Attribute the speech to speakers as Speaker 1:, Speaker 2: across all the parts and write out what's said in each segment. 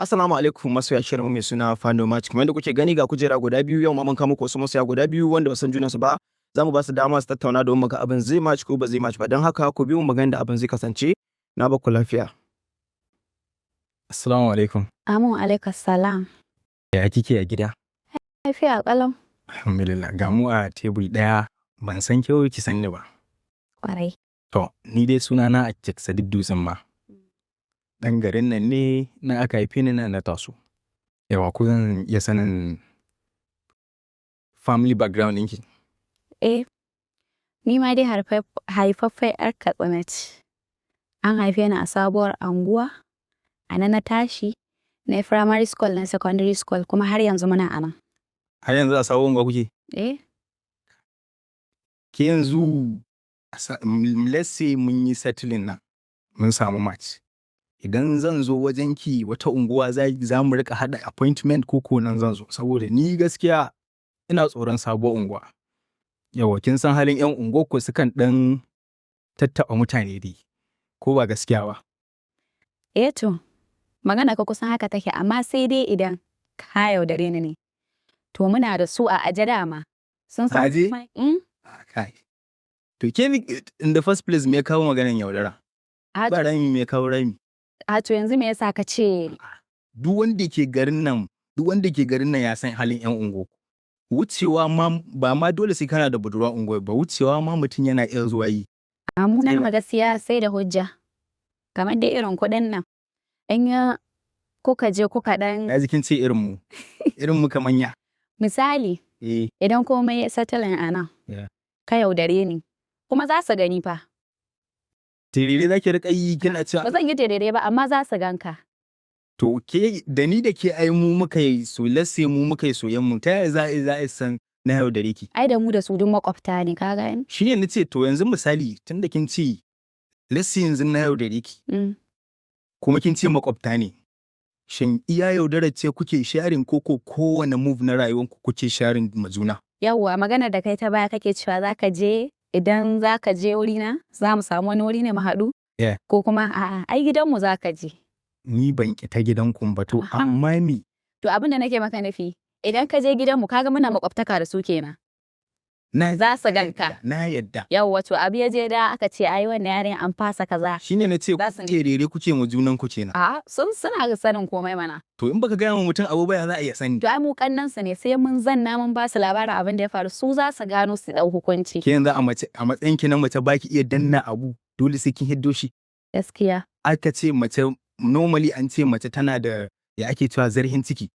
Speaker 1: Assalamu alaikum masoya shirin mai suna Fano Match. Kamar yadda kuke gani, ga kujera guda biyu. Yau ma mun kawo muku wasu masoya guda biyu wanda ba san junansu ba. Za mu ba su dama su tattauna domin mu ga abin zai match ko ba zai match ba. Don haka ku bi mu mu ga yadda abin zai kasance. Na ba ku lafiya.
Speaker 2: Assalamu alaikum.
Speaker 3: Amin alaikas salam.
Speaker 2: Ya kike a gida?
Speaker 3: Lafiya ƙalau.
Speaker 2: Alhamdulillah. Ga mu a tebur ɗaya, ban san ke ki san ni ba.
Speaker 3: Kwarai.
Speaker 2: To, ni dai sunana Akik Sadiq Dutsen ma. Ɗan garin nan ne, na aka haife ni, nan na taso. Yawa, ko zan iya sanin family background ɗinki?
Speaker 3: Eh, ni ma dai haifaffen 'yar Katsina ce. An haife ni a sabuwar anguwa, a nan na tashi, na yi primary school na secondary school, kuma har yanzu muna a nan.
Speaker 2: Har yanzu a sabuwar unguwa kuke?
Speaker 3: Eh.
Speaker 2: Ke yanzu, let's say mun yi settling nan, mun samu match. Idan zan zo wajenki wata unguwa, za mu riƙa haɗa appointment ko ko nan zan zo? Saboda ni gaskiya ina tsoron sabuwar unguwa. Yauwa, kin san halin 'yan unguwarku, sukan ɗan tattaɓa mutane dai, ko ba gaskiya ba?
Speaker 3: Eh to, magana ka kusan haka take, amma sai dai idan ka yaudare ni ne. To, muna da su a aje dama. Sun san
Speaker 2: Aje?
Speaker 3: komai.
Speaker 2: Ah, kai. To, ke in the first place, me ya kawo maganar yaudara?
Speaker 3: A
Speaker 2: Ba rami, me ya kawo rami?
Speaker 3: A to, yanzu me yasa ka ce?
Speaker 2: Duk wanda ke garin nan ya san halin 'yan unguwarku. Wucewa ma, ba ma dole sai kana da budurwa unguwar ba, wucewa ma mutum yana iya zuwa yi.
Speaker 3: A mu nan gaskiya sai da hujja. Kamar dai irin kuɗin nan. In ya kuka je kuka ɗan
Speaker 2: Na ji kin ce irin mu. Irin mu kamanya.
Speaker 3: Misali, idan komai ya settling a nan, ka yaudare ni, kuma za su gani fa.
Speaker 2: Terere za ki riƙa yi kina cewa.
Speaker 3: Ba zan yi terere ba, amma za su ganka.
Speaker 2: To, ke da ni da ke, ai mu muka yi so, let's say mu muka yi soyayyen mu, ta yaya za a san na yaudare ki?
Speaker 3: Ai da mu da su duk makwabta ne, ka gane?
Speaker 2: Shi ne nace, to yanzu misali, tunda kin ce, let's say yanzu na yaudare ki, kuma kin ce makwabta ne. Shin iya yaudarar ce kuke sharing ko kowane move na rayuwanku kuke sharing ma juna?
Speaker 3: Yawwa, maganar da kai ta baya, kake cewa za ka je, idan za ka je wurina, za mu samu wani wuri ne mu haɗu?
Speaker 2: Yeah.
Speaker 3: Ko kuma a'a, ai gidanmu za ka je.
Speaker 2: Ni ban ƙi ta gidanku ba, to amma me?
Speaker 3: To, abin da nake maka nufi, idan ka je gidanmu, kaga muna makwabtaka da su kenan.
Speaker 2: Na
Speaker 3: Za su ganka.
Speaker 2: Na yadda.
Speaker 3: Yawwa, to abu ya je da aka ce ai wannan yarinyar an fasa kaza.
Speaker 2: Shi ne na ce
Speaker 3: Za su
Speaker 2: terere kuke ma junan ku kenan.
Speaker 3: A'a, suna sanin komai mana.
Speaker 2: To, in baka gaya wa mutum abu ba, ya za a iya sani?
Speaker 3: To, ai mu kannansu ne, sai mun zanna mun ba su labarin abin da ya faru, su za su gano su ɗau hukunci.
Speaker 2: Ke yanzu a mace, a matsayin ki na mace, baki iya danna abu, dole sai kin hiddo shi?
Speaker 3: Gaskiya.
Speaker 2: Aka ce mace, normally an ce mace tana da, ya ake cewa, zarhin ciki.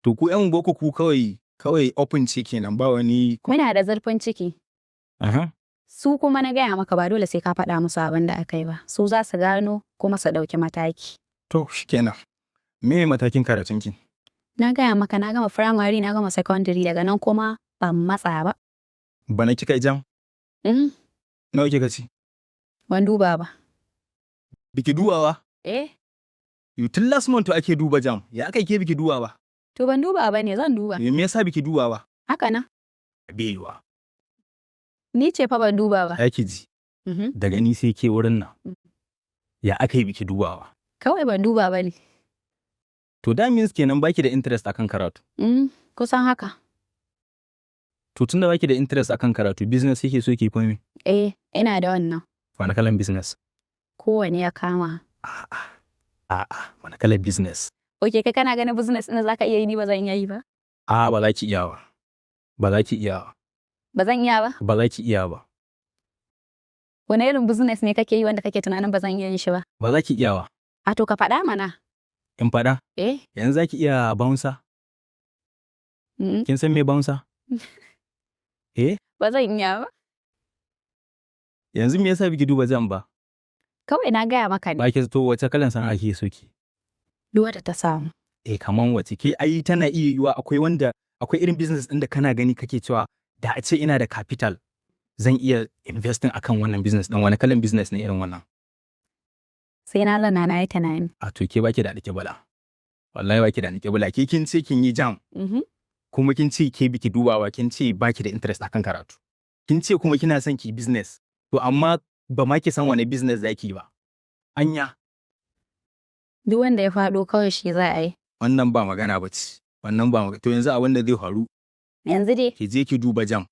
Speaker 2: To, ku 'yan boko, ku kawai kawai open ce kenan, ba wani.
Speaker 3: Muna da zurfin ciki. Su kuma, na gaya maka, ba dole sai ka faɗa musu abin da aka yi ba. Su za su gano kuma su ɗauki mataki.
Speaker 2: To, shikenan. Me matakin karatunki?
Speaker 3: Na gaya maka, na gama firamare, na gama secondary, daga nan kuma ban matsa ba.
Speaker 2: Bana kika yi JAMB?
Speaker 3: Mm.
Speaker 2: Nawa kika ci?
Speaker 3: Ban duba ba.
Speaker 2: Biki dubawa?
Speaker 3: Eh.
Speaker 2: You, tun last month ake duba JAMB. Ya aka yi ke biki duba ba?
Speaker 3: To, ban duba ba ne, zan duba.
Speaker 2: Me yasa biki duba ba?
Speaker 3: Haka nan.
Speaker 2: Bai yiwa.
Speaker 3: Ni ce fa ban duba ba.
Speaker 2: Ya ki ji. Daga ni sai ke wurin nan. Ya aka yi biki dubawa?
Speaker 3: Kawai ban duba ba ne.
Speaker 2: To, that means kenan baki da interest akan karatu.
Speaker 3: Kusan haka.
Speaker 2: To, tunda baki da interest akan karatu, business yake so ki komi?
Speaker 3: Eh, ina da wannan.
Speaker 2: Wani kalan business?
Speaker 3: Kowane ya kama.
Speaker 2: A'a. A'a, wani kalan business?
Speaker 3: Ok, kai kana ganin business ɗin da zaka iya yi, ni ba zan iya yi ba?
Speaker 2: A'a, ba za ki iya ba. Ba za ki iya ba.
Speaker 3: Ba zan iya ba?
Speaker 2: Ba za ki iya ba.
Speaker 3: Wane irin business ne kake yi wanda kake tunanin ba zan iya yin shi ba?
Speaker 2: Ba za ki iya ba.
Speaker 3: A to, ka faɗa mana.
Speaker 2: In faɗa?
Speaker 3: Eh.
Speaker 2: Yanzu za ki iya bouncer?
Speaker 3: Mm.
Speaker 2: Kin san me bouncer? Eh?
Speaker 3: Ba zan iya ba.
Speaker 2: Yanzu me yasa biki duba JAMB ba?
Speaker 3: Kawai na gaya maka ne.
Speaker 2: Ba ki, to wace kalan sana'a kike so ki?
Speaker 3: Duk wadda ta samu.
Speaker 2: Eh, kaman wace? Ke ai tana iya yiwuwa akwai wanda, akwai irin business ɗin da kana gani kake cewa da a ce ina da capital zan iya investing akan wannan business ɗin. Wani kalan business ne irin wannan?
Speaker 3: Sai na zauna na yi tunani.
Speaker 2: A to, ke baki da alƙibla. Wallahi baki da alƙibla. Ke kin ce kin yi JAMB, kuma kin ce ke biki dubawa, kin ce baki da interest akan karatu. Kin ce kuma kina son ki business. To, amma ba ma ki san wani business zaki ba. Anya.
Speaker 3: Duk wanda ya faɗo kawai shi za a yi.
Speaker 2: Wannan ba magana ba ce. Wannan ba magana. To yanzu abin da zai faru,
Speaker 3: Yanzu dai
Speaker 2: ki je ki duba JAMB.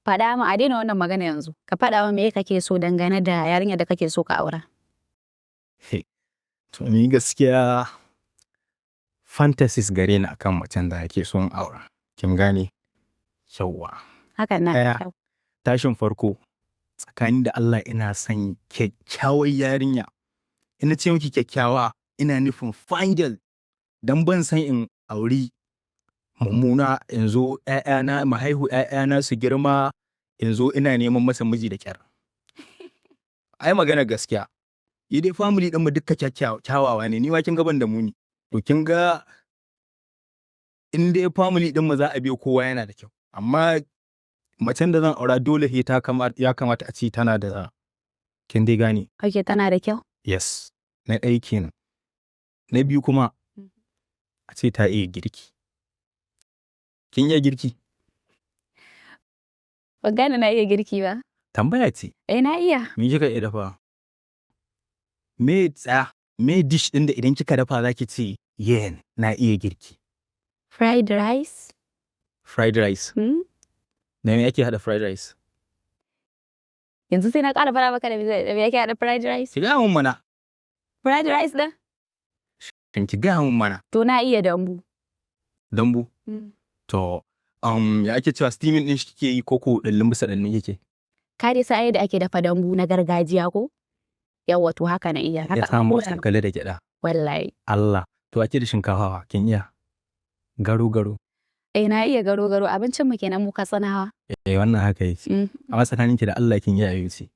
Speaker 3: Faɗa min, a daina wannan magana yanzu. Ka faɗa min me kake so dangane da yarinyar da kake so ka aura.
Speaker 2: To ni gaskiya fantasies gare ni akan macen da ake son aura. Kin gane? Yawwa.
Speaker 3: Hakan na
Speaker 2: Ɗaya.
Speaker 3: kyau.
Speaker 2: Tashin farko, tsakani da Allah ina son kyakkyawar yarinya. Ina ce miki kyakkyawa, ina nufin fine girl. Dan ban san in auri mummuna in zo ‘ya'yana mu haihu, ‘ya'yana su girma, in zo ina neman masa miji da ƙyar. Ai magana gaskiya. Yi dai family ɗinmu dukka kyawawa ne, ni ma kin ga ban da muni. To kin ga in dai family ɗinmu za a biyo kowa yana da kyau. Amma macen da zan aura dole sai ta kama, ya kamata a ce tana da, kin dai gane.
Speaker 3: Ok, tana da kyau?
Speaker 2: Yes. Na ɗaya kenan. Na biyu kuma a ce ta iya girki. Kin iya girki?
Speaker 3: Ban gane na iya girki ba.
Speaker 2: Tambaya ce.
Speaker 3: Eh, na iya.
Speaker 2: Me kika iya dafa? Me tsaya, me dish ɗin da idan kika dafa za ki ce, "Yen, na iya girki"?
Speaker 3: Fried rice.
Speaker 2: Fried rice.
Speaker 3: Hmm?
Speaker 2: Da me ake haɗa fried rice?
Speaker 3: Yanzu sai na ƙara faɗa maka da me ake haɗa fried rice?
Speaker 2: Ki gaya mun mana.
Speaker 3: Fried rice ɗin?
Speaker 2: Shin ki gaya mun mana.
Speaker 3: To na iya dambu.
Speaker 2: Dambu. To, ya ake cewa, steaming ɗin shi kike yi ko ko ɗallin bisa ɗallin kike?
Speaker 3: Ka dai san yadda ake dafa dambu na gargajiya ko? Yawwa, to haka na iya.
Speaker 2: Ya
Speaker 3: Haka
Speaker 2: samu kale da gyaɗa.
Speaker 3: Wallahi.
Speaker 2: Allah. To ake da shinkafa, kin iya? Garo garo.
Speaker 3: Eh, na iya garo garo, abincin mu kenan mu Katsinawa.
Speaker 2: Eh, wannan haka yake. Amma tsakaninki da Allah kin iya abinci?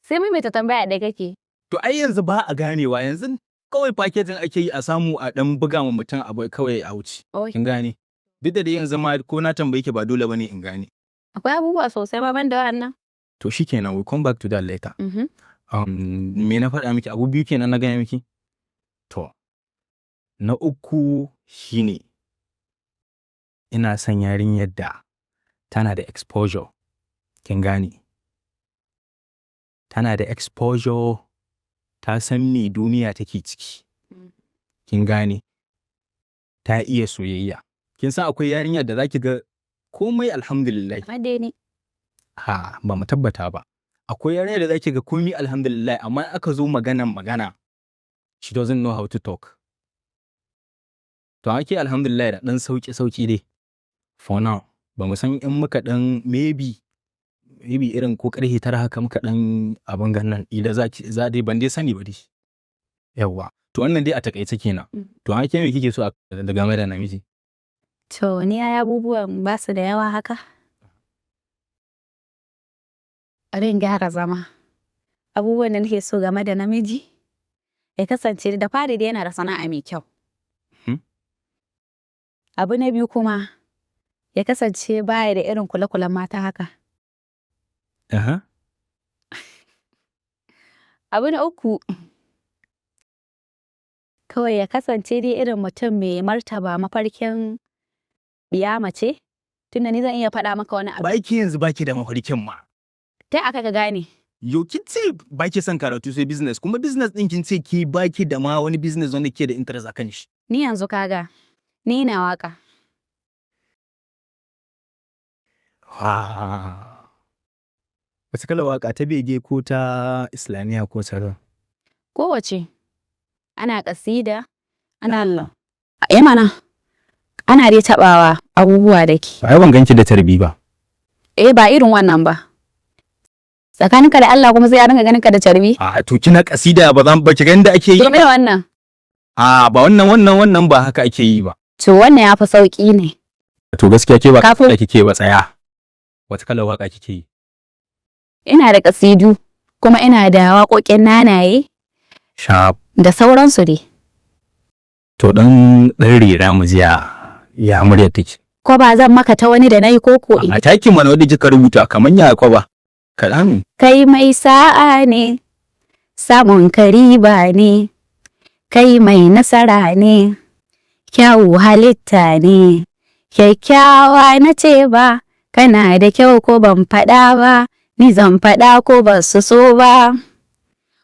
Speaker 3: Sai maimaita tambaya da kake.
Speaker 2: To ai yanzu ba a ganewa, yanzu kawai packaging ake yi a samu a ɗan buga ma mutum abu kawai a wuce. Kin gane? Duk da dai yanzu ma ko na tambaye ki ba dole bane in gane.
Speaker 3: Akwai abubuwa sosai ma ban da wannan.
Speaker 2: To shikenan, we come back to that later. Me na faɗa miki, abu biyu kenan na gaya miki? To, na uku shine ina son yarinyar da tana da exposure. Kin gane? Tana da exposure, ta san me duniya take ciki. Kin gane? Ta iya soyayya. Kin san akwai yarinyar da zaki ga komai alhamdulillah.
Speaker 3: Kamar dai ni.
Speaker 2: Ha, ba mu tabbata ba. Akwai yarinyar da zaki ga komai alhamdulillah, amma in aka zo maganan magana, she doesn't know how to talk. To amma ke alhamdulillah da ɗan sauƙi sauƙi dai. For now, ba mu san in muka ɗan maybe irin ko ƙarfe 9 haka muka ɗan abin gannan ila za ki za dai, ban dai sani ba dai. Yawwa. To wannan dai a taƙaice kenan. To amma ke me kike so a game da namiji?
Speaker 3: To ni ai abubuwan ba su da yawa haka. Bari in gyara zama. Abubuwan da nake so game da namiji ya kasance da fari dai yana da sana'a mai kyau. Abu na biyu kuma ya kasance baya da irin kule-kulen mata haka. Abu na uku kawai ya kasance dai irin mutum mai martaba mafarkin ɗiya mace. Tunda ni zan iya faɗa maka wani abu.
Speaker 2: Ba ki yanzu baki da mafarkin ma.
Speaker 3: Ta aka ka gane?
Speaker 2: Yo, kin ce ba ki son karatu sai business, kuma business ɗin kin ce ki ba ki da ma wani business wanda ke da interest akan shi.
Speaker 3: Ni yanzu kaga, ni ina waka.
Speaker 2: Wa. Wace kalar waka, ta bege ko ta Islamiyya ko ta
Speaker 3: Kowace. Ana ƙasida, ana Eh mana. Ana dai taɓawa abubuwa da ke.
Speaker 2: Ai ban ganki da tarbi ba.
Speaker 3: Eh, ba irin wannan ba. Tsakaninka da Allah kuma sai a ringa ganin ka da carbi.
Speaker 2: A to kina kasida ba zan ba ki ga inda ake yi.
Speaker 3: To me wannan?
Speaker 2: A ba wannan wannan wannan ba haka ake yi ba.
Speaker 3: To wannan ya fi sauƙi ne.
Speaker 2: To gaskiya ke ba
Speaker 3: Kafin-
Speaker 2: da kike ba, tsaya. Wata kalar waka kike yi?
Speaker 3: Ina da ƙasidu, kuma ina da waƙoƙin nanaye
Speaker 2: Sharp.
Speaker 3: da sauransu dai.
Speaker 2: To dan dan rera mu jiya ya muryar take.
Speaker 3: Ko ba zan maka ta wani da na yi koko
Speaker 2: A takin mana wanda kika rubuta, kaman ya kwaba. Kaɗan.
Speaker 3: Kai mai sa'a ne, samun kariba ne, kai mai nasara ne, kyawu halitta ne, kyakkyawa na ce ba, kana da kyau ko ban faɗa ba, ni zan faɗa ko ba su so ba.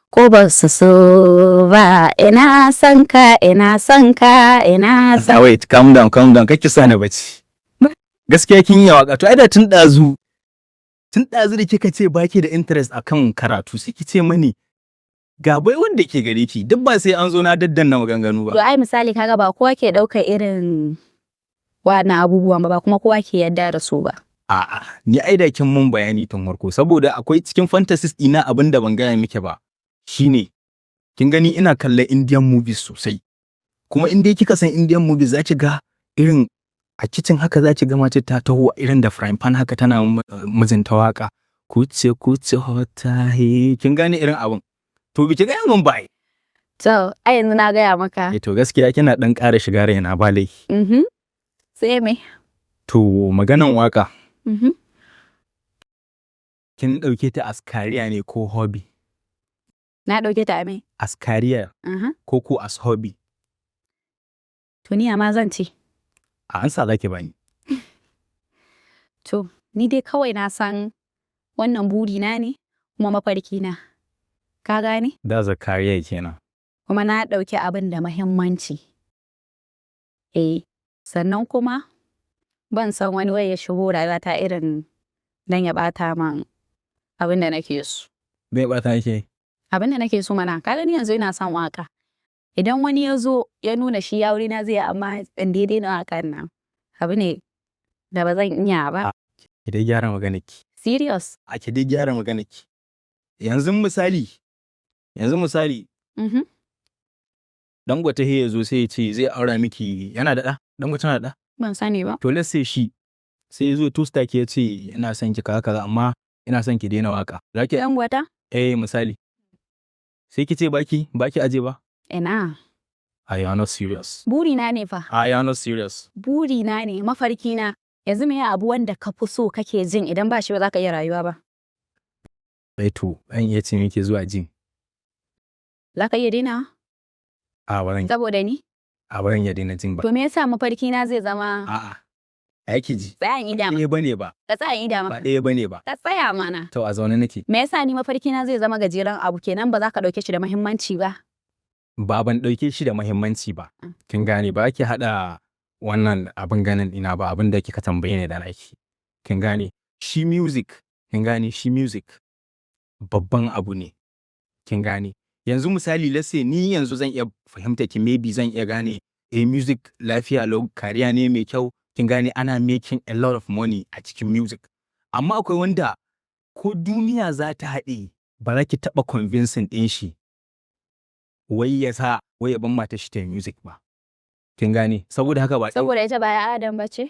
Speaker 3: Ko ba su so ba, ina son ka, ina son ka, ina son.
Speaker 2: Ah, wait, calm down, calm down, kake sa ni bacci. Gaskiya kin yi waka. To ai da tun ɗazu da kika ce baki da interest akan karatu, sai ki ce mani ga bai wanda ke gare ki, duk ba sai an zo na daddanna maganganu
Speaker 3: To
Speaker 2: ba.
Speaker 3: ai misali kaga ba kowa ke ɗaukar irin wannan abubuwan ba, ba kuma kowa ke yarda da su ba.
Speaker 2: A'a, ni ai da kin mun bayani tun farko, saboda akwai cikin fantasies ɗina abin da ban gaya miki ba shine, kin gani, ina kallon Indian movies sosai. Kuma in dai kika san Indian movies, za ki ga irin a kicin haka za ki ga mace ta taho irin da frying pan haka tana mijinta waka, "Kuch kuch hota hai." Kin gane irin abin? To biki gaya min ba ai.
Speaker 3: To, ai yanzu na gaya maka.
Speaker 2: Eh, to gaskiya kina dan ƙara shiga raina, ba laifi.
Speaker 3: Sai me?
Speaker 2: To maganan waka, kin ɗauke ta as career ne ko hobby?
Speaker 3: Na ɗauke ta a me?
Speaker 2: As career ko as hobby?
Speaker 3: To ni ma zan ce.
Speaker 2: A ansa zaki bani.
Speaker 3: To, ni dai kawai na san wannan burina ne kuma mafarki na. Ka gane?
Speaker 2: That's a career kenan.
Speaker 3: Kuma na ɗauki abin da muhimmanci. Eh, sannan kuma ban san wani wai ya shigo rayuwata irin dan ya ɓata man abin da nake so.
Speaker 2: Bai bata yake?
Speaker 3: Abin da nake so mana, ka gani, yanzu ina son waka. Idan wani ya zo ya nuna shi ya wurina zai yi, amma in daidai na waƙan nan, abu ne da ba zan iya ba.
Speaker 2: Ki dai gyara maganarki.
Speaker 3: Serious?
Speaker 2: A ki dai gyara maganarki. Yanzu misali, Dangote ya zo sai ya ce zai aura miki, yana da ɗa? Dangote na da ɗa?
Speaker 3: Ban sani ba.
Speaker 2: To let's say shi sai ya zo toast ki, ya ce ina son ki kaza kaza, amma ina son ki daina waka. Za ki
Speaker 3: Dangote?
Speaker 2: Eh, misali. Sai ki ce baki aje ba?
Speaker 3: Ina.
Speaker 2: I are not serious.
Speaker 3: Burina ne fa.
Speaker 2: I are not serious.
Speaker 3: Burina ne, mafarkina. Yanzu me abu wanda ka fi so kake jin idan ba shi ba za ka iya rayuwa ba?
Speaker 2: Eh, to, zan iya ce miki zuwa jin.
Speaker 3: Za ka iya daina?
Speaker 2: A ba zan
Speaker 3: Saboda ni?
Speaker 2: A ba zan iya daina jin ba.
Speaker 3: To me yasa mafarkina zai zama
Speaker 2: A'a. Ai ki ji.
Speaker 3: Tsaya in ida
Speaker 2: Ɗaya bane ba.
Speaker 3: Ka tsaya in ida
Speaker 2: Ba
Speaker 3: maka.
Speaker 2: ɗaya bane ba.
Speaker 3: Ka tsaya mana.
Speaker 2: To a zaune nake.
Speaker 3: Me yasa ni mafarkina zai zama gajeren abu kenan, ba za ka ɗauke shi da muhimmanci ba?
Speaker 2: Ba ban ɗauke shi da muhimmanci ba. Kin gane, ba ki haɗa wannan abin ganin ina ba abin da kika tambaye ni da naki. Kin gane? Shi music, kin gane, shi music babban abu ne. Kin gane? Yanzu misali, let's say ni yanzu zan iya fahimta ki, maybe zan iya gane eh, music lafiya lau, career ne mai kyau. Kin gane, ana making a lot of money a cikin music. Amma akwai wanda ko duniya za ta haɗe, ba za ki taɓa convincing ɗin shi wai ya sa wai ya ban matar shi ta yi music ba. Kin gane? Saboda haka ba
Speaker 3: Saboda ita ba ya Adam ba ce?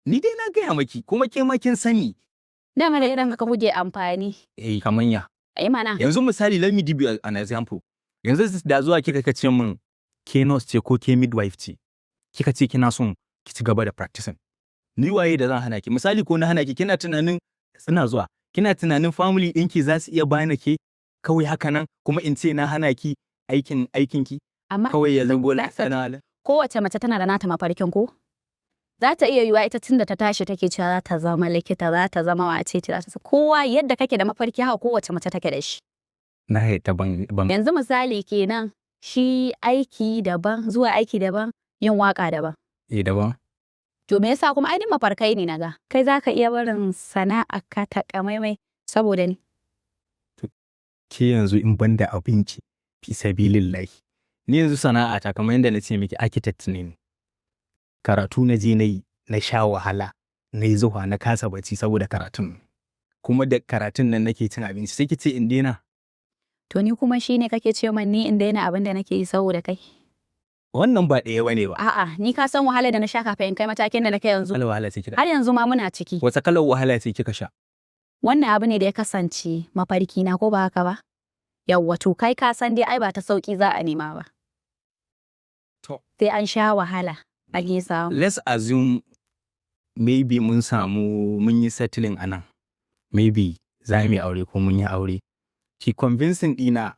Speaker 2: Ni dai na gaya maki, kuma ke ma kin sani.
Speaker 3: Dama da irin haka kuke amfani.
Speaker 2: Eh, kaman ya?
Speaker 3: Ai mana.
Speaker 2: Yanzu misali, let me give you an example. Yanzu da zuwa kika ka ce min ke nurse ce ko ke midwife ce. Kika ce kina son ki ci gaba da practicing. Ni waye da zan hana ki? Misali, ko na hana ki, kina tunanin suna zuwa. Kina tunanin family ɗinki za su iya bani ke kawai haka nan, kuma in ce na hana ki aikinki
Speaker 3: Amma
Speaker 2: kawai ya zango lafiya na halin?
Speaker 3: Kowace mace tana da nata mafarkin ko? Za ta iya yiwuwa ita tunda ta tashi take cewa za ta zama likita, za ta zama wace ce, za ta kowa yadda kake da mafarki haka kowace mace take da shi.
Speaker 2: Na yadda, ban
Speaker 3: Yanzu misali kenan, shi aiki daban, zuwa aiki daban, yin waka daban.
Speaker 2: Eh, daban.
Speaker 3: To me yasa kuma? Ai duk mafarkai ne naga. Kai za ka iya barin sana'a ka ta kamaimai saboda ni?
Speaker 2: Ke yanzu in banda abinci, fi sabilillahi. Ni yanzu sana'ata, kamar yadda na ce miki, architect ne ni. Karatu na je na yi, na sha wahala, na yi zuwa na kasa bacci saboda karatun. Kuma da karatun nan nake cin abinci, sai ki ce in daina.
Speaker 3: To ni kuma shine kake ce min ni in daina abin da nake yi saboda kai?
Speaker 2: Wannan ba ɗaya bane ba.
Speaker 3: A'a, ni ka san wahalar da na sha kafin in kai matakin da na kai yanzu.
Speaker 2: Kalar wahala ce kika.
Speaker 3: Har yanzu ma muna ciki.
Speaker 2: Wata kalar wahala ce kika sha?
Speaker 3: Wannan abu ne da ya kasance mafarki na, ko ba haka ba? Yawwa, to kai ka san dai ai ba ta sauki za a nema ba.
Speaker 2: To.
Speaker 3: Sai an sha wahala ake samu.
Speaker 2: Let's assume maybe mun samu, mun yi settling a nan. Maybe za mu yi aure ko mun yi aure. Ki convincing ɗina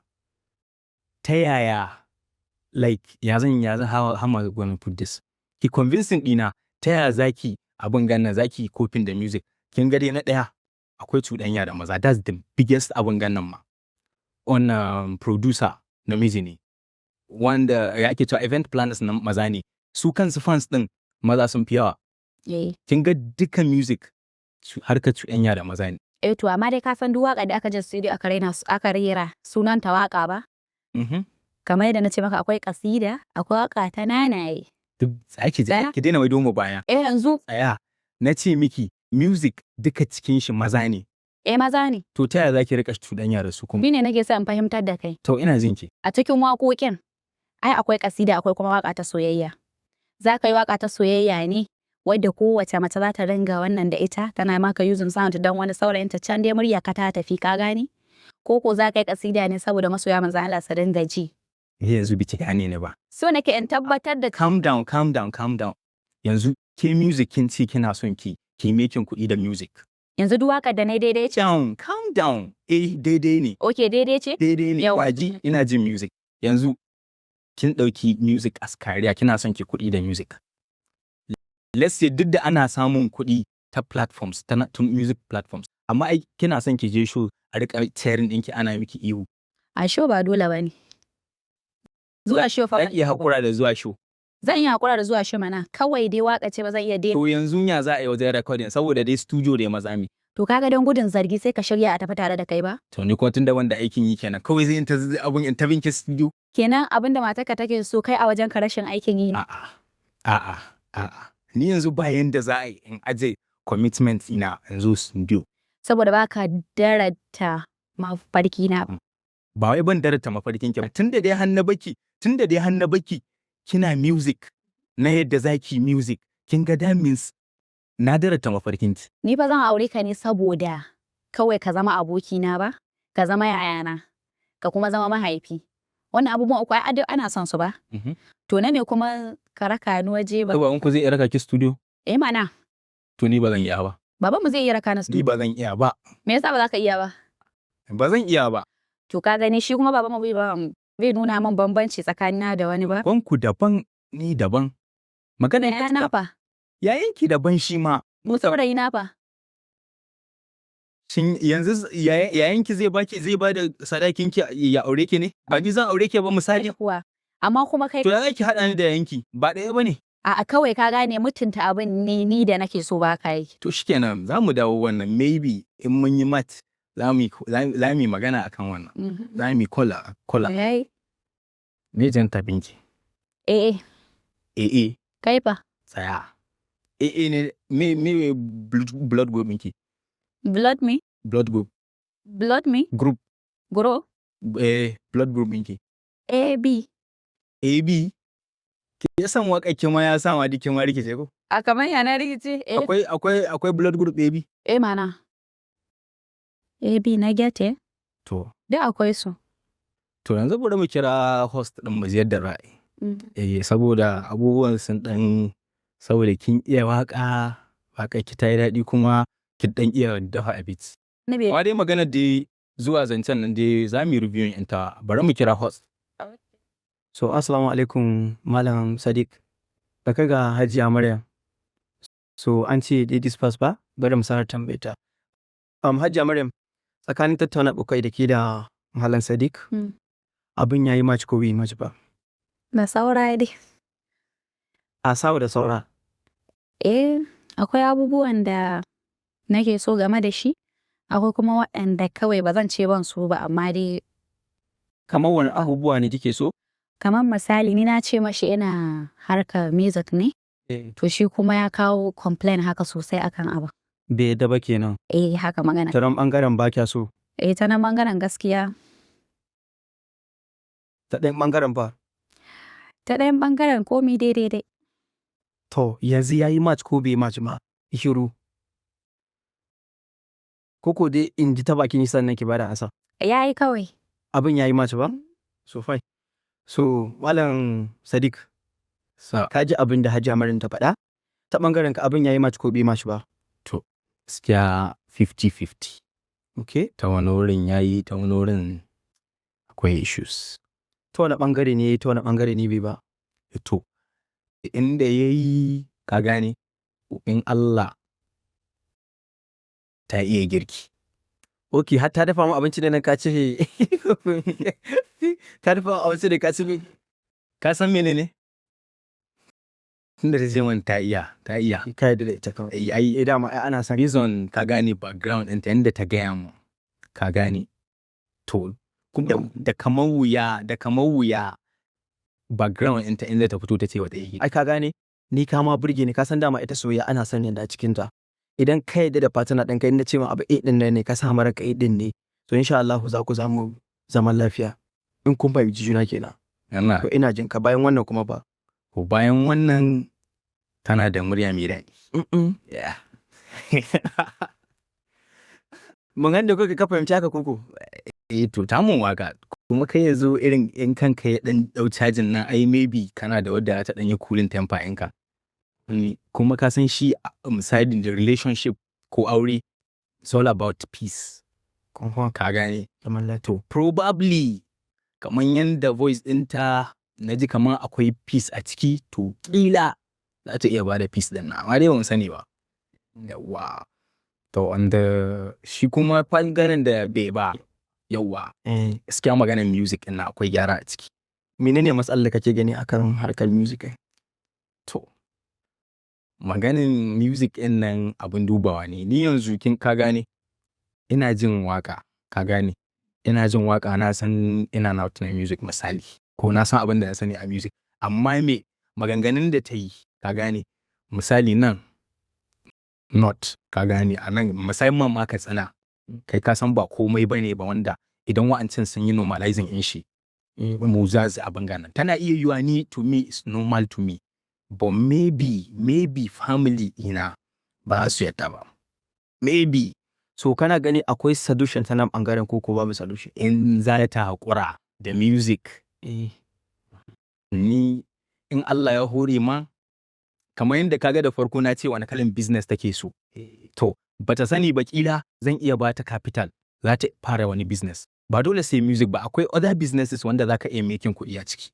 Speaker 2: ta yaya, like ya zan how am I going to put this? Ki convincing ɗina ta yaya zaki abin ganna zaki coping da music. Kin ga dai, na ɗaya akwai cuɗanya da maza, that's the biggest abin gannan ma. Wannan producer namiji ne, wanda ya ake cewa event planners na maza ne, su kansu fans ɗin maza sun fi yawa. Kin ga duka music harkar cuɗanya da maza ne.
Speaker 3: Eh to, amma dai ka san duk waƙar da aka je studio aka raina, aka rera, sunanta waƙa ba? Kamar yadda na ce maka, akwai kasida, akwai waƙa ta nanaye.
Speaker 2: Duk tsaya ki ji.
Speaker 3: Tsaya.
Speaker 2: Ki daina maido mu baya.
Speaker 3: Eh, yanzu.
Speaker 2: Tsaya, na ce miki music duka cikin shi maza ne.
Speaker 3: Eh, maza ne.
Speaker 2: To, ta yaya za ki rika cuɗanya da su kuma?
Speaker 3: Ni ne nake son in fahimtar da kai.
Speaker 2: To, ina jin ki.
Speaker 3: A cikin waƙoƙin ai akwai kasida, akwai kuma waƙa ta soyayya. Za ka yi waƙa ta soyayya ne wadda kowace mace za ta ringa wannan da ita, tana maka using sound don wani saurayinta can dai murya ka ta tafi, ka gane? Ko ko za ka yi kasida ne saboda masoya manzon Allah su ringa ji?
Speaker 2: Ni yanzu biki gane ni ba.
Speaker 3: So nake in tabbatar da
Speaker 2: Calm down, calm down, calm down. Yanzu ke music kin ce kina son ki making kuɗi da music.
Speaker 3: Yanzu duk waƙar da na yi daidai ce?
Speaker 2: Down, calm down. Eh, daidai ne.
Speaker 3: Ok, daidai ce.
Speaker 2: Daidai ne.
Speaker 3: Yau.
Speaker 2: Waji ina jin music. Yanzu kin ɗauki music as career, kina son ki kuɗi da music. Let's say duk da ana samun kuɗi ta platforms, ta music platforms, amma ai kina son ki je show a riƙa cheering ɗinki, ana miki ihu.
Speaker 3: A show ba dole ba ne zuwa show fa.
Speaker 2: Zan iya haƙura da zuwa show.
Speaker 3: Zan iya haƙura da zuwa show mana, kawai dai waƙa ce ba zan iya dai.
Speaker 2: To, yanzu ya za a yi wajen recording? Saboda dai studio dai maza ne.
Speaker 3: To, kaga don gudun zargi sai ka shirya a tafi tare da kai ba?
Speaker 2: To, ni kuma tunda wanda aikin yi kenan, kawai zai ta abun in ta binki studio.
Speaker 3: Kenan abin da matarka take so kai a wajen ka rashin aikin yi ne.
Speaker 2: A'a, a'a, a'a. Ni yanzu ba yanda za a yi in aje commitment ina in zo studio.
Speaker 3: Saboda baka darata mafarki na.
Speaker 2: Ba wai ban darata mafarkin ki ba. Tunda dai har na baki kina music na yadda zaki music, kin ga that means na darata mafarkin ki.
Speaker 3: Ni fa zan aure ka ne saboda kawai ka zama abokina ba, ka zama yayana, ka kuma zama mahaifi. Wannan abubuwan uku ai duk ana son su ba? To, na me kuma ka raka ni waje ba?
Speaker 2: Baban ku zai iya raka ki studio?
Speaker 3: Eh mana.
Speaker 2: To, ni ba zan iya ba.
Speaker 3: Babanmu zai iya raka ni
Speaker 2: Ni
Speaker 3: studio.
Speaker 2: ba zan iya ba.
Speaker 3: Me yasa ba za ka iya ba?
Speaker 2: Ba zan iya ba.
Speaker 3: To, ka gani, shi kuma babanmu bai nuna min bambanci tsakanina da wani ba.
Speaker 2: Banku daban, ni daban. Magana
Speaker 3: Yayana fa?
Speaker 2: Yayanki daban shi ma.
Speaker 3: Saurayi na fa?
Speaker 2: Shin yanzu yayanki zai baki, zai bada sadakin ki ya aure ki ne? Ba ni zan aure ki ba, misali.
Speaker 3: Kuwa. Amma kuma kai
Speaker 2: To, ya ki haɗa ni da yayanki? Ba ɗaya ba ne.
Speaker 3: A'a, kawai ka gane mutunta abin ne ni da nake so ba ka yi.
Speaker 2: To, shikenan, za mu dawo wannan, maybe in mun yi match za mu yi magana akan wannan. Za mu yi kola kola.
Speaker 3: Yayi.
Speaker 2: Me jan tabinki?
Speaker 3: Eh.
Speaker 2: AA.
Speaker 3: Kai fa?
Speaker 2: Tsaya. AA ne. Me blood group ɗinki?
Speaker 3: Blood me?
Speaker 2: Blood group.
Speaker 3: Blood me?
Speaker 2: Group.
Speaker 3: Grow?
Speaker 2: Eh, blood group ɗinki.
Speaker 3: A B.
Speaker 2: AB. Ke san waƙar ki ma ya sa ma duk kin ma rikice ko?
Speaker 3: A kamar yana rikice? Eh.
Speaker 2: Akwai blood group AB?
Speaker 3: Eh mana. A B na get.
Speaker 2: To.
Speaker 3: Duk akwai su.
Speaker 2: To, yanzu bari mu kira host ɗin mu ji yadda ra'ayi. Eh, saboda abubuwan sun ɗan, saboda kin iya waƙa, waƙar ki ta yi daɗi, kuma kin ɗan iya dafa abinci.
Speaker 3: Ni bai.
Speaker 2: Amma dai maganar dai zuwa zancen nan dai za mu yi reviewing ɗinta, bari mu kira host.
Speaker 1: So, assalamu alaikum, Malam Sadiq. Da kai ga Hajiya Maryam. So an ce ladies first ba? Bari mu sanar tambaye ta. Hajiya Maryam, tsakanin tattauna kai da ke da Malam Sadiq, abin ya yi match ko bai yi match ba?
Speaker 3: Da saura dai.
Speaker 1: A sawa da saura.
Speaker 3: Eh, akwai abubuwan da nake so game da shi, akwai kuma waɗanda kawai ba zan ce ban so ba, amma dai
Speaker 1: Kamar wani abubuwa ne kike so?
Speaker 3: Kamar misali, ni na ce mashi ina harkar music ne, to shi kuma ya kawo complain haka sosai akan abu.
Speaker 1: Bai yadda ba kenan.
Speaker 3: Eh, haka magana.
Speaker 1: Ta nan ɓangaren ba kya so.
Speaker 3: Eh, ta nan ɓangaren gaskiya.
Speaker 1: Ta ɗayan ɓangaren fa?
Speaker 3: Ta ɗayan ɓangaren komi daidai dai.
Speaker 1: To, yanzu ya yi match ko bai match ba? Shiru. Koko dai in ji ta bakin sannan ki bada ansa.
Speaker 3: Ya yi kawai.
Speaker 1: Abin ya yi match ba? So fine. So Malam Sadiq,
Speaker 2: Sa
Speaker 1: ka ji abin da Hajiya Maryam ta faɗa? Ta ɓangaren ka, abin ya yi match ko bai match ba?
Speaker 2: To, gaskiya 50-50.
Speaker 1: Okay.
Speaker 2: Ta wani wurin ya yi, ta wani wurin akwai issues.
Speaker 1: Ta wani ɓangare ne, ta wani ɓangare ne bai ba?
Speaker 2: To, inda ya yi, ka gane, in Allah ta iya girki.
Speaker 1: Ok, har ta dafa mu abinci ne nan ka ce, ta dafa mu abinci ne ka ce me?
Speaker 2: Ka san menene? Tunda ta ce min ta iya, ta iya.
Speaker 1: Ka yarda da ita kawai.
Speaker 2: Ai, ai.
Speaker 1: Eh, dama ai ana son
Speaker 2: Reason, ka gane, background ɗinta yadda ta gaya mu, ka gane. To, kuma da kamar wuya background ɗinta inda ta fito ta ce wata yi.
Speaker 1: Ai ka gane, ni ka ma burge ni. Ka san dama ita soyayya ana son yadda a cikin ta. Idan ka yarda da partner ɗinka, in na ce ma abu A ɗin nan ne, ka sa mara ka A ɗin ne, to insha Allah za ku samu zaman lafiya in kun fahimci juna kenan.
Speaker 2: Yana.
Speaker 1: To, ina jin ka. Bayan wannan kuma ba?
Speaker 2: Ko bayan wannan, tana da murya mai daɗi. Yeah.
Speaker 1: Mun da kuka ka fahimci haka koko?
Speaker 2: Eh, to, ta mun waka. Kuma kai yanzu irin in kanka ya dan dau cajin nan, ai maybe kana da wadda ta dan yi cooling temper ɗinka. Kuma ka san shi misali da relationship ko aure, it's all about peace. Ka gane?
Speaker 1: Zaman lafiya.
Speaker 2: To, probably kamar yanda voice ɗinta na ji kamar akwai peace a ciki, to ƙila za ta iya bada peace ɗin nan, amma dai ban sani ba. Yawwa. To, wanda shi kuma ɓangaren da bai ba, yawwa. Gaskiya maganar music ɗin nan akwai gyara a ciki.
Speaker 1: Menene matsalar da kake gani akan harkar music ɗin?
Speaker 2: To, maganin music ɗin nan abin dubawa ne. Ni yanzu kin ka gane, ina jin waka, ka gane. Ina jin waka, na san ina na na music misali, ko na san abin da na sani a music. Amma me maganganun da ta yi, ka gane, misali nan, not, ka gane, a nan musamman ma Katsina, kai ka san ba komai ba ne ba wanda idan wa'ancan sun yi normalizing in shi, mu za su abin ganan. Tana iya yiwuwa ni, to me is normal to me, but maybe family ina ba za su yadda ba. Maybe.
Speaker 1: So kana gani akwai solution ta nan ɓangaren ko babu solution?
Speaker 2: In za ta haƙura da music, ni in Allah ya hore ma, kamar yadda kaga da farko na ce wani kalan business take so. To, bata sani ba, kila zan iya bata capital za ta fara wani business. Ba dole sai music ba, akwai other businesses wanda za ka iya making kuɗi a ciki.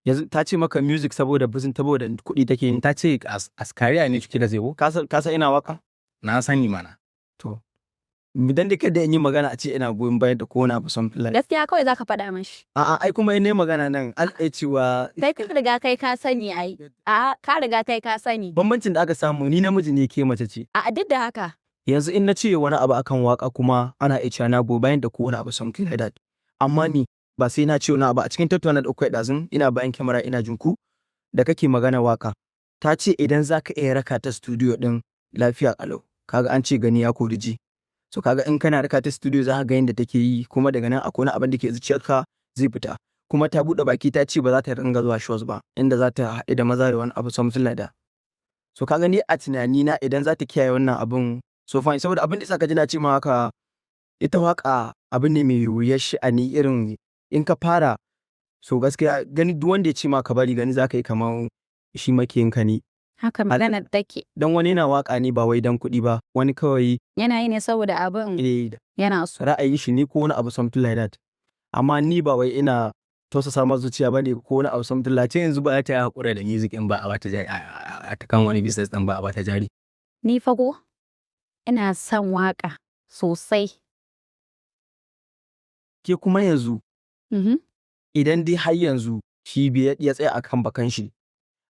Speaker 1: Yanzu ta ce maka music saboda business, saboda kuɗi take yi.
Speaker 2: Ta ce as career ne kike da zai.
Speaker 1: Ka san ina waka?
Speaker 2: Na sani mana.
Speaker 1: To. Idan da kada in yi magana a ce ina goyon bayan da ko wani abu, something like.
Speaker 3: Gaskiya kawai zaka faɗa mashi.
Speaker 1: A'a, ai kuma in nayi magana nan an iya cewa
Speaker 3: Kai ka riga kai ka sani ai. A'a, ka riga kai ka sani.
Speaker 1: Bambancin da aka samu, ni namiji ne, ke mace ce.
Speaker 3: A'a, duk da haka.
Speaker 1: Yanzu in na ce wani abu akan waka kuma ana iya cewa na goyi bayan da ko wani abu, something like that. Amma ni ba sai na ce wani abu a cikin tattauna da kuka yi ɗazun, ina bayan kyamara ina jin ku da kake magana waka. Ta ce idan za ka iya raka ta studio ɗin lafiya ƙalau. Kaga an ce gani ya kori ji. So kaga in kana raka ta studio, za ka ga yadda take yi, kuma daga nan akwai wani abin da ke zuciyarka zai fita. Kuma ta buɗe baki ta ce ba za ta ringa zuwa shows ba inda za ta haɗu da maza da wani abu, something like that. So kaga ni a tunanina idan za ta kiyaye wannan abun, so fine, saboda abin da yasa ka ji na ce ma haka, ita waka abu ne mai wuyar sha'ani, irin in ka fara, so gaskiya gani duk wanda ya ce ma ka bari, gani za ka yi kamar shi makiyinka ne.
Speaker 3: Haka maganar take.
Speaker 1: Dan wani yana waka ne ba wai dan kuɗi ba, wani kawai
Speaker 3: Yana yi ne saboda abin yana so.
Speaker 1: Ra'ayin shi ne ko wani abu, something like that. Amma ni ba wai ina tausasa ma zuciya ba ne ko wani abu, something like
Speaker 2: Ce yanzu ba za ta yi haƙura da music in ba a bata jari, a ta kan wani business ɗin ba a bata jari.
Speaker 3: Ni fa ko ina son waka sosai.
Speaker 1: Ke kuma yanzu idan dai har yanzu shi bai ya tsaya akan bakan shi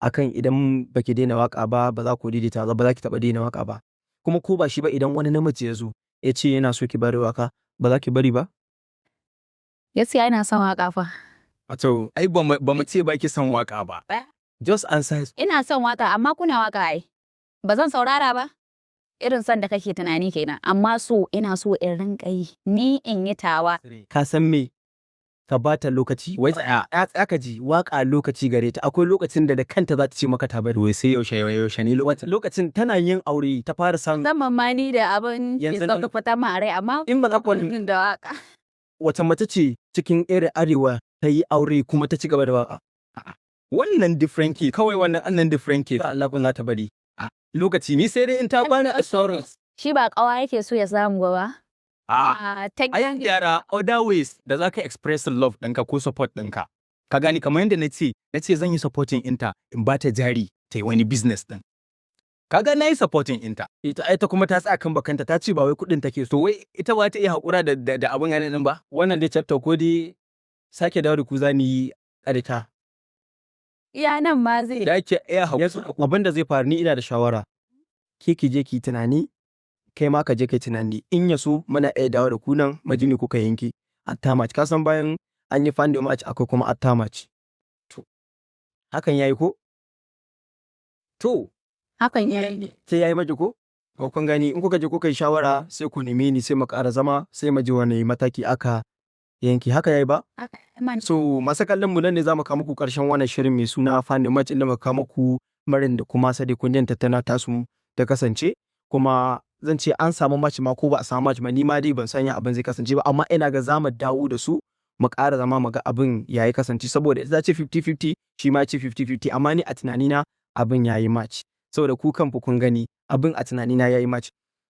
Speaker 1: akan idan baki daina waka ba, ba za ku daidaita ba, ba za ki taɓa daina waka ba. Kuma ko ba shi ba, idan wani namiji ya zo ya ce yana so ki bari waka, ba za ki bari ba?
Speaker 3: Gaskiya ina son waka fa.
Speaker 2: Wato, ai ba mu ce ba ki son waka ba.
Speaker 3: Ba.
Speaker 2: Just answer.
Speaker 3: Ina son waka, amma kuna waka ai. Ba zan saurara ba. Irin son da kake tunani kenan, amma so ina so in rinka yi ni in yi tawa.
Speaker 1: Ka san me? Ka bata lokaci.
Speaker 2: Wai tsaya.
Speaker 1: Ya tsaya ka ji, waka lokaci gare ta. Akwai lokacin da kanta za ta ce maka ta bari.
Speaker 2: Wai sai yaushe, yaushe ne lokacin?
Speaker 1: Lokacin tana yin aure ta fara san
Speaker 3: Musamman ma ni da abin ke
Speaker 1: Yanzu
Speaker 3: sauka fita ma a rai, amma
Speaker 1: in ba za ku
Speaker 3: da waka.
Speaker 1: Wata mace ce cikin irin arewa ta yi aure kuma ta ci gaba da waka?
Speaker 2: Wannan different case. Kawai wannan annan different case.
Speaker 1: Allah kun za ta bari.
Speaker 2: Lokaci ni sai dai in ta bani assurance.
Speaker 3: Shi ba kawa yake so ya samu ba.
Speaker 2: Ah,
Speaker 3: Ah, ta
Speaker 2: ai there are other ways da za ka express love ɗinka ko support ɗinka. Ka gani, kamar yadda na ce zan yi supporting inta in ba ta jari ta yi wani business ɗin. Kaga na yi supporting inta.
Speaker 1: Ita ai ta kuma ta tsaya kan bakanta, ta ce ba wai kuɗin take so.
Speaker 2: To wai ita ba ta iya haƙura da abin ganin din ba?
Speaker 1: Wannan dai chapter ko dai sake dawo da ku za mu yi ƙarita.
Speaker 3: Iya nan ma zai.
Speaker 2: Da ke iya haƙura.
Speaker 1: Abin da zai faru, ni ina da shawara. Ke ki je ki yi tunani, kai ma ka je ka yi tunani. In ya so muna iya dawo da ku nan mu ji me kuka yanke. After match. Ka san bayan an yi find match akwai kuma after match. To hakan yayi ko?
Speaker 2: To.
Speaker 3: Hakan ya yi.
Speaker 1: Sai yayi maki ko? Ko kun gani, in kuka je kuka yi shawara sai ku neme ni, sai mu ƙara zama, sai mu ji wani mataki aka yanke. Haka yayi ba?
Speaker 3: Haka man.
Speaker 1: So masu kallon mu, nan ne zamu kawo muku ƙarshen wannan shirin mai suna Find Match, inda muka kawo muku Maryam da kuma Sadiq. Kun jin tattauna tasu ta kasance, kuma zan ce an samu match ma ko ba a samu match ma, ni ma dai ban san ya abin zai kasance ba, amma ina ga zamu dawo da su mu ƙara zama mu ga abin ya yi kasance, saboda ita ta ce 50-50, shi ma ce 50-50, amma ni a tunanina abin ya yi match, saboda ku kanku kun gani abin a tunanina ya yi match.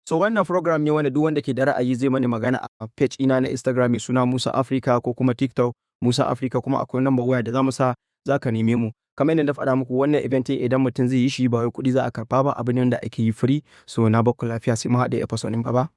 Speaker 1: So wannan program ne wanda duk wanda ke da ra'ayi zai mani magana a page ina na Instagram mai suna Musa Africa ko kuma TikTok Musa Africa, kuma akwai number waya da zamu sa za ka neme mu. Kamar yadda na faɗa muku, wannan event ɗin idan mutum zai yi shi ba wai kuɗi za a karɓa ba, abu ne wanda ake yi free. So na bakku lafiya, sai mu haɗe episode ɗin gaba.